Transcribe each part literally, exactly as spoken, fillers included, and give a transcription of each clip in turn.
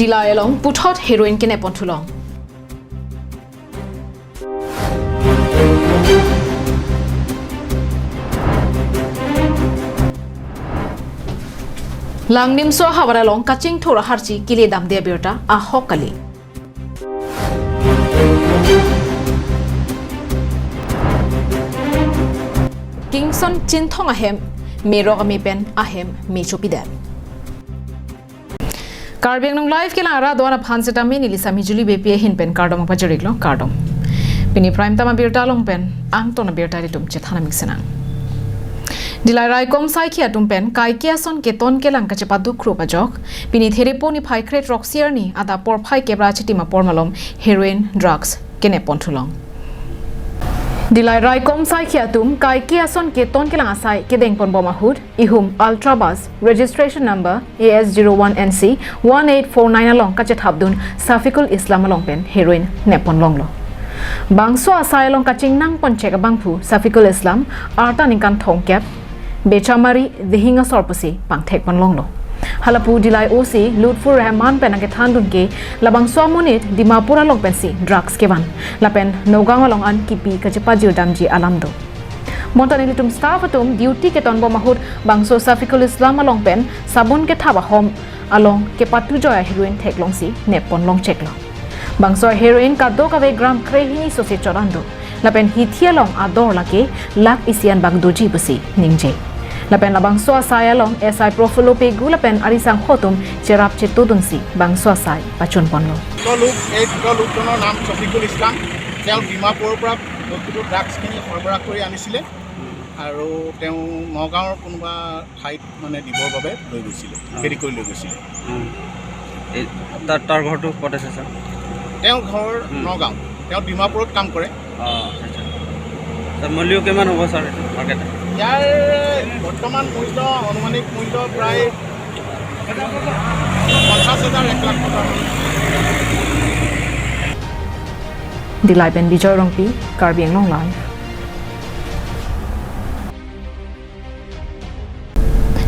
Dillai along puthot heroin kenep pon thulong. Langnimso ahavar along kachingthur aharchi kele damde abirta ahok kali. Kingson Chinthong ahem merok ame pen ahem me chopidet. Karbi Anglong Live kelang arat do-an aphan sitame neli Sami Juli Beypi ahin pen kardom pajir-iklo, kardom. Pini prime time abirta along pen angton abirta ilitum chethan amik sinang. Dillai raikom saikhi atum pen kaike ason keton kelang kachepatu krup ajok, pini Therepo niphai kre-throksi arni adap porphai kep ra achitim apor malom heroin drugs kenep pon thulong. Dillai raikom saikhi atum kaike ason keton kelang asai kedeng pon bom ahut, ihum Ultra Bus registration number A S zero one N C one eight four nine along kachethapdun Safikul Islam along pen heroin nep pon longlo. Bangso asai along kachingnang pon chek abangphu Safikul Islam, arta ningkan thomkep, Bechamari, Dihing asor pusi pangthek pon longlo. Halapu Dillai O C Lutfur Rahman pen nangkethandun ke, labangso amonit Dimapur along pensi drugs kevan, lapen Nagaon along an kipi kachepajir damji alam do. Bonta nelitum staff atum duty keton bom ahut bangso Safikul Islam along pen sabun kethap ahom along kepatu joi aheroin theklongsi nep pon long cheklo. Bangso aheroin kadokave gram krehini sose choran do. Lapen hithi along ador lake lakh isi anbak doji pusi ningje. Lapen labangso asai along S I Profilo Pegu lapen arisangho atum cherap chetodunsi bangso asai pachun ponlo. উক্ত লোক, এই উক্ত লোকজনৰ নাম শফিকুল ইছলাম। তেওঁ ডিমাপুৰৰ পৰা বস্তুটো, ড্ৰাগছখিনি সৰবৰাহ কৰি আনিছিলে আৰু তেওঁ নগাঁৱৰ কোনোবা ঠাইত মানে দিবৰ বাবে লৈ গৈছিলে, অ। কেৰি কৰি লৈ গৈছিলে। উম। এই তাৰ, তাৰ ঘৰটো ক'ত আছে, ছাৰ? তেওঁৰ ঘৰ উম। নগাঁও, তেওঁ ডিমাপুৰত কাম কৰে। অ, আচ্ছা, আচ্ছা। ছাৰ, মূল্য কিমান হ'ব, ছাৰ, এইটো মাৰ্কেট? ইয়াৰ বৰ্তমান মূল্য, আনুমানিক মূল্য প্ৰায় পঞ্চাছ হাজাৰ, এক লাখ টকা। Dillai pen Bijoy Rongpi, Karbi Anglong Live.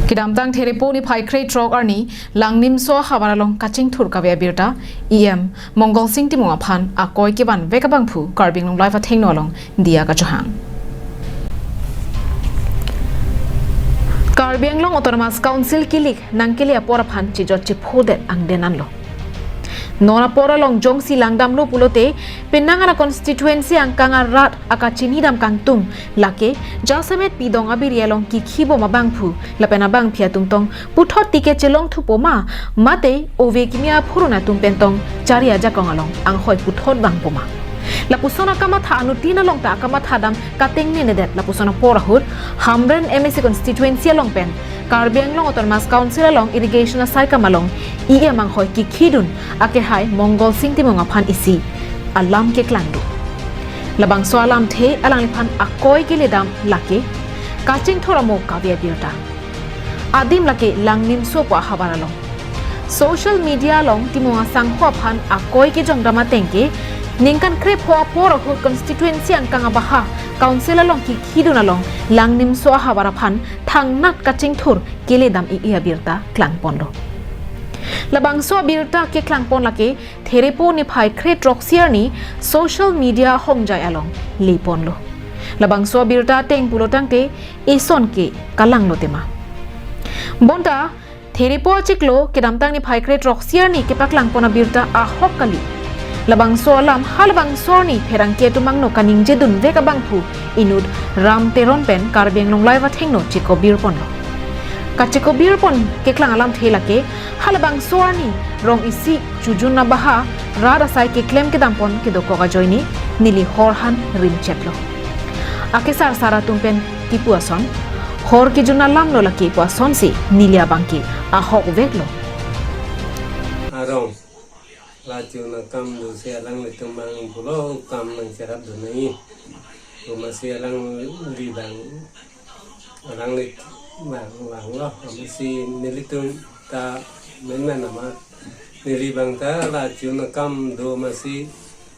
Kedamtang Therepo niphai kre-throk arni Langnimso ahavar along kachingthur kave abirta E M Mongol Sing Timung aphan akoi kevanvek abangphu Karbi Anglong Live athengno along diya kachohang. Karbi Anglong Autonomous Council kilik nangkele apor aphan chejot chephodet angden anlo. Non apor along jongsi langdamlo pulote, penang ara constituency angkang arat akachinidam kangtung, lake jasemet pidong abiri along kikhi bom abangphu lapen abangpi atum tong puthot ticket chelong thupo ma, mate ove kimi aphurun atum pen tong chari ajakong along anghoi puthot vangpo ma. Lapuson akamatha anuttin along ta akamatha dam katengne nedet. Lapuson apor ahut Hamren M A C constituency along pen Karbi Anglong Autonomous Council along irrigation asai kam along E M anghoi kikhidun akehai Mongol Sing Timung aphan isi alam keklangdun. Labangso alamthe alangliphan akoi keledam lake kachingthur amo kave abirta. Adim lake Langnimso pu ahavar along. Social media along Timung asangho aphan akoi kejongdam ateng ke, ningkan krepho apor ahut constituency angkang abaha council along kikhidun along Langnimso ahavar aphan thangnat kachingthur keledam i-i abirta klangponlo. Labangso abirta keklangpon lake Therepo niphai kre-throksi arni social media ahongjai along leponlo. Labangso abirta ateng pulo tangte eson ke kalanglo tema. Bonta Therepo achiklo kedamtang niphai kre-throksi arni kepaklangpon abirta ahok kali. Labangso alam halabangso arni pherangke atum angno kaningjedunvek abangphu inut Ram Teron pen Karbi Anglong Live athengno chekobir ponlo. Kachekobir pon keklang alamthe lake halabangso arni rong isi chujun abaha rat asai keklem kedampon kedokok ajoine neli horhan rimchetlo. Akesarsar atum pen kipu ason, hor kejun alamlo lake pu asonsi neli abangke ahokveklo. Arong, la chun akam do si alanglitum abang pulo kam nangcherapdun nai. Pu masi alangli abang, alangli abang, abang lo, masi nelitum ta menmen amat. Neli abang ta la chun akam do masi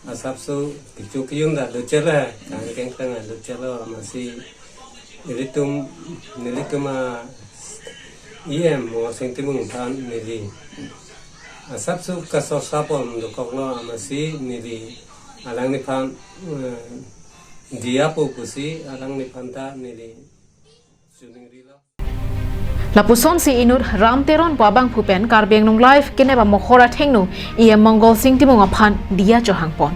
asapso kichu kiyun ta dochela, kangkeng tang dochela masi nelitum, nelitum a E M Mongol Sing Timung aphan neli Asapso kasorsa pon dokoklo amatsi neli alangliphan, eh, diya po pusi alangliphan ta neli chuningrilo. Lapusonsi inut Ram Teron pu abangphu pen Karbi Anglong Live kenep amohor athengno E M Mongol Sing Timung aphan diya chohang pon.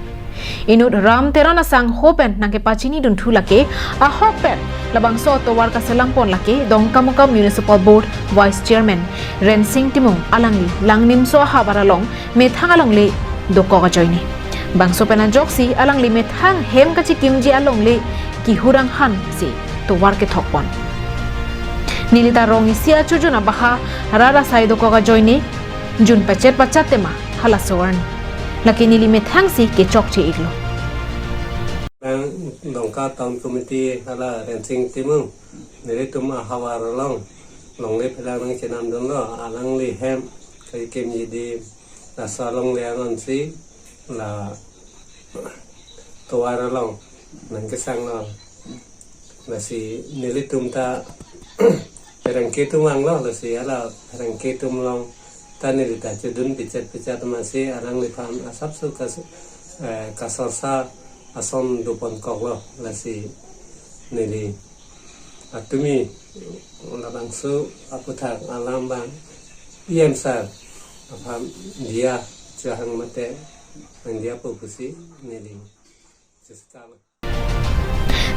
Inut Ram Teron asangho pen nangkepachini dunthu lake ahok pen labangso atovar kaselam pon lake Dongkamukam Municipal Board Vice Chairman Rensing Timung alangli Langnimso ahavar along methang alongle dokok ajoine. Bangso pen ajoksi alangli methang hem kachikimji alongle kehurang hansi tovar kethok pon. Neli ta rong isi achojun abaha rat asai dokok ajoine jun pachet pachat tema halaso arni. Lake neli methangsi kechokche iklo. Bang Dongka Town Committee hala Rensing Timung, nelitum ahavar along longle phelang nangchenam dunlo, alangli hem kaikimji di laso alongle anonsi la tovar along nangkesanglo. Lasi nelitum ta pherangke atum vanglo, lasi hala pherangke atum along ta neli ta chodun pichat pichat amatsi alangliphan asapso kas-, eh, kasorsa ason doponkoklo, lasi neli atumi labangso aputhak alam bang E M sir aphan diya chohang mate nangdiya po pusi neli chestalo.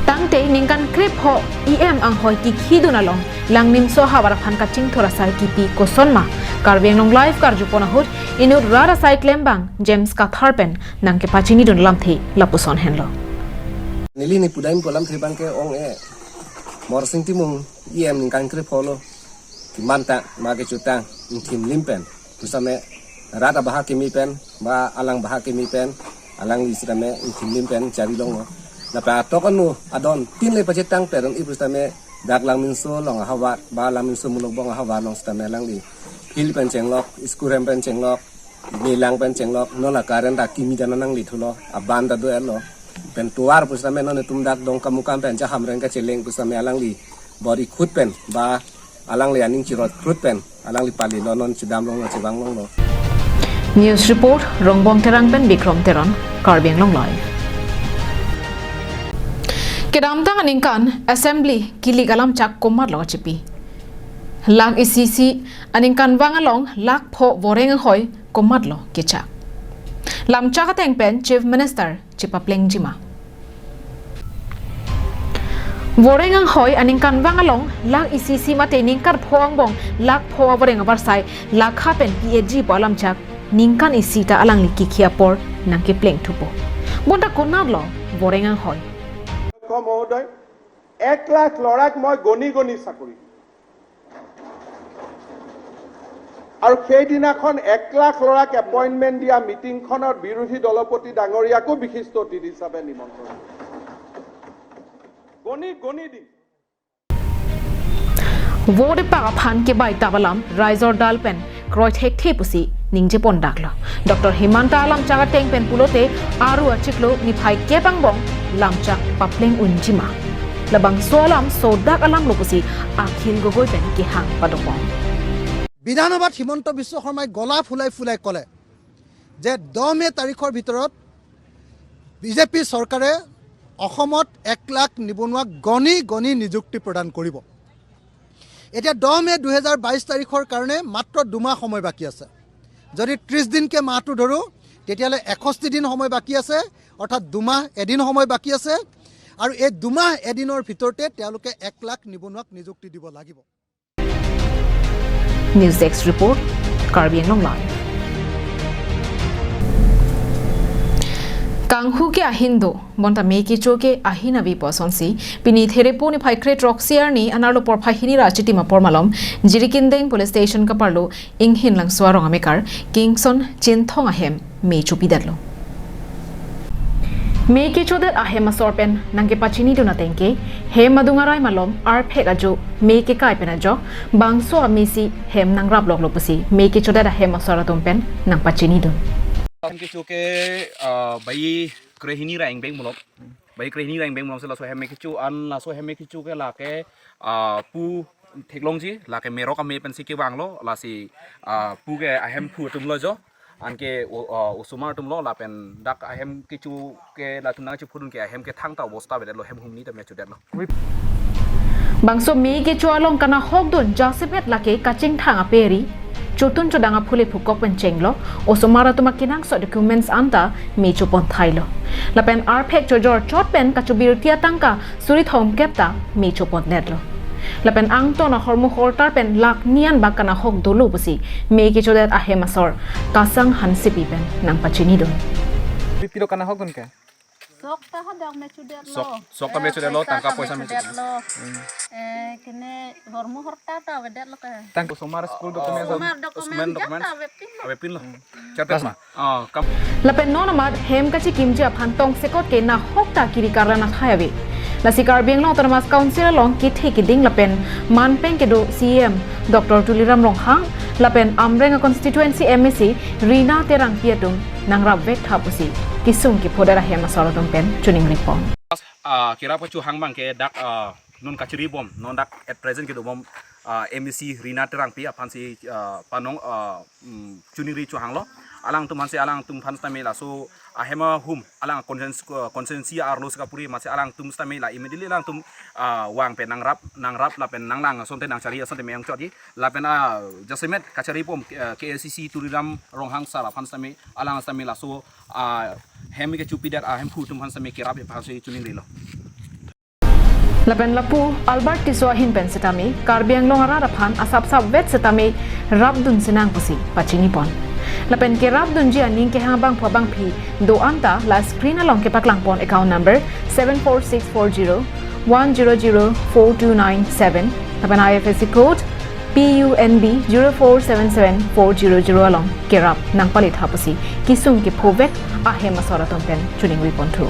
Tangte ningkan krepho E M anghoi kikhidun along Langnimso ahavar aphan kachingthur asai kipi kosonma, Karbi Anglong Live karjupon ahut inut rat asai klembang James Kathar pen nangkepachini dun lamthe lapuson henlo. Neli nipudam pu alamthe abangke ong-e, Morsing Timung E M ningkan krepho lo. Kimanta ma kechotang ingthim lim pen pusitame rat abaha kimi pen ba alang baha kimi pen alangli sitame ingthim lim pen chari longlo. Lapen atok anu adon tin le pachetang peron-i pusitame dak Langnimso along ahavar ba Langnimso muluk bong ahavar along sitame alangli field pen chenglok, school hem pen chenglok, melang pen chenglok, non la current ta kimi dana nanglethulo, aban ta do-etlo. Pen tovar pusitame non etum dak Dongkamukam pen jahamreng kacheleng pusitame alangli bor-i khut pen ba alangli aning chirot khut pen alangli palilo, non chedam longlo, chevang longlo. News report, Rongbong Terang pen Bikrom Teron, Karbi Anglong Live. Kedamtang aningkan Assembly kilik alamchak komatlo kachipi? Lakh isi isi aningkanvang along lakh pho voreng anghoi komatlo kechak? Lamchak ateng pen Chief Minister chepaplengjima? Voreng anghoi aningkanvang along lakh isi isi mate ningkan pho angbong lakh pho avoreng avarsai lakha pen pi-etji pu alamchak ningkan isi ta alangli kikhi apor nangkeplengthupo. Bonta konatlo voreng anghoi? অধ্যক্ষ মহোদয়, এক লাখ ল'ৰাক মই গণি গণি চাকৰি দিম। আৰু সেইদিনাখন এক লাখ ল'ৰাক এপইণ্টমেণ্ট দিয়া মিটিংখনত বিৰোধী দলপতি ডাঙৰীয়াকো বিশিষ্ট অতিথি হিচাপে নিমন্ত্ৰণ কৰিম। গণি গণি দিম। Vote epak aphan kebai tap alam raijor dal pen kroi thekthe pusi ningjepon daklo. Doctor Himanta alamchak ateng pen pulote aru achiklo niphai kep angbong lamchak papleng unjima? Labangso alam sodak alamlo pusi Akhil Gogoi pen kehang padopon. বিধানসভাত হিমন্ত বিশ্ব শৰ্মাই গলা ফুলাই ফুলাই ক'লে যে দহ মে তাৰিখৰ ভিতৰত বিজেপি চৰকাৰে অসমত এক লাখ নিবনুৱাক গণি গণি নিযুক্তি প্ৰদান কৰিব। এতিয়া দহ মে দুহেজাৰ বাইছ তাৰিখৰ কাৰণে মাত্ৰ দুমাহ সময় বাকী আছে। যদি ত্ৰিছ দিনকে মাহটো ধৰোঁ, তেতিয়াহ'লে এষষ্ঠি দিন সময় বাকী আছে, অৰ্থাৎ দুমাহ এদিন সময় বাকী আছে। আৰু এই দুমাহ এদিনৰ ভিতৰতে তেওঁলোকে এক লাখ নিবনুৱাক নিযুক্তি দিব লাগিব। News Desk Report, Karbi Anglong Live. Kanghu ke ahin do, bonta me kecho ke ahin ave pu asonsi, pini Therepo niphai kre throksi arni anerlo porphai hini ra achitim apor malom, Jirikindeng Police Station kaparlo Inghin Langso arong amekar Kingson Chinthong ahem me chopidetlo. Me kechodet ahem asor pen nangkepachinidun ateng ke hem adung arai malom arphek ajo me kekai pen ajok bangso amesi hem nangraploklo pusi me kechodet ahem asor atum pen nangpachinidun. Hem kecho ke, ah, bai krehini ra ingbeng mulok. Bai krehini ra ingbeng mulok si laso hem me kecho an, laso hem me kecho ke lake, ah, pu Theklongji, lake merok ame pensi kevanglo, lasi, ah, pu ke ahemphu atumlo jo, anke o-, ah, osomar atumlo, lapen dak ahem kecho ke latum nangchephudun ke ahem ke thangta obosta avedetlo, hem humni tame chodetlo. Bangso me kecho along kanahokdun jasemet lake kachingthang aperi, chotun chodang aphule phukok pen chenglo, osomar atum akenangsot documents anta me chopon thailo. Lapen arphek chojor chot pen kachobirti atangka suri thomkep ta me chopon netlo. Lapen angton ahormu hortar pen lakh nian bak kanahok dolo pusi me kechodet ahem asor Kasang Hansepi pen nangpachinidun. Pipilo kanahokdun ke? Sok ta hadak me chodetlo. Sok, sok ta me chodetlo, eh, tangka poisa me chodetlo. Hmm. Eh, kene hormu hortar ta avedetlo ke. Tang osomar school documents. Osomar documents, osomar documents. Jat ta avepinlo. Avepinlo. Hmm. Chat ma. Ah, kam. Lapen non amat hem kachekimji aphan tongsekot ke nahok ta kiri karlan athai ave. Lasi Karbi Anglong Autonomous Council along kethe keding lapen manpeng kedo C E M Doctor Tuliram Ronghang lapen Amreng constituency M A C Rina Terangpi atum nangrapvek tha pusi kesung kephodet ahem asor atum pen choningripon. Ah, kerap kachohang abang ke dak, ah, non kachiribom, non dak at present kedobom, ah, M A C Rina Terangpi aphansi, ah, panong, ah, mm, choningri chohanglo. Alangtum aphansi alangtum aphan sitame laso ahem ahum alang constituency, constituency arlo si kapuri amatsi alangtum sitame la immediately alangtum, ah, vang pen nangrap, nangrap lapen nanglang asonte nangchari asonte me-ong chotji. Lapen, ah, jasemet kachiribom, ah, K A C C Tuliram Ronghang sir aphan sitame alang sitame laso, ah, hem kechopidet ahemphu atum aphan sitame kerap aphansi choningrilo. Lapen lapu Albert Tisso ahin pen sitame Karbi Anglong arat aphan asapsapvet sitame rapdun sinang pusi pachinipon. Lapen kerapdunji aning kehang abangphu abangphi do-an ta la screen along kepaklangpon account number seven four six four zero one zero zero four two nine seven lapen I F S C code P U N B zero four seven seven four zero zero along kerap nangpale tha pusi kesung kephovek ahem asor atum pen choningripon thu.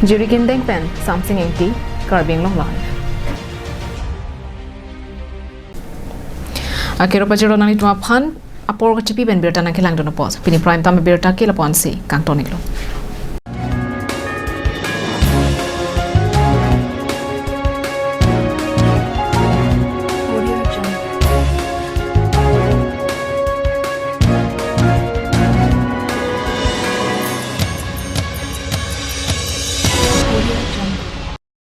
Jirikindeng pen Samsing Engti, Karbi Anglong Live. Akero pajero nanglitum aphan apor kachipi pen birta nangkelangdun apot. Pini prime time birta ke lapu-ansi kangton-iklo.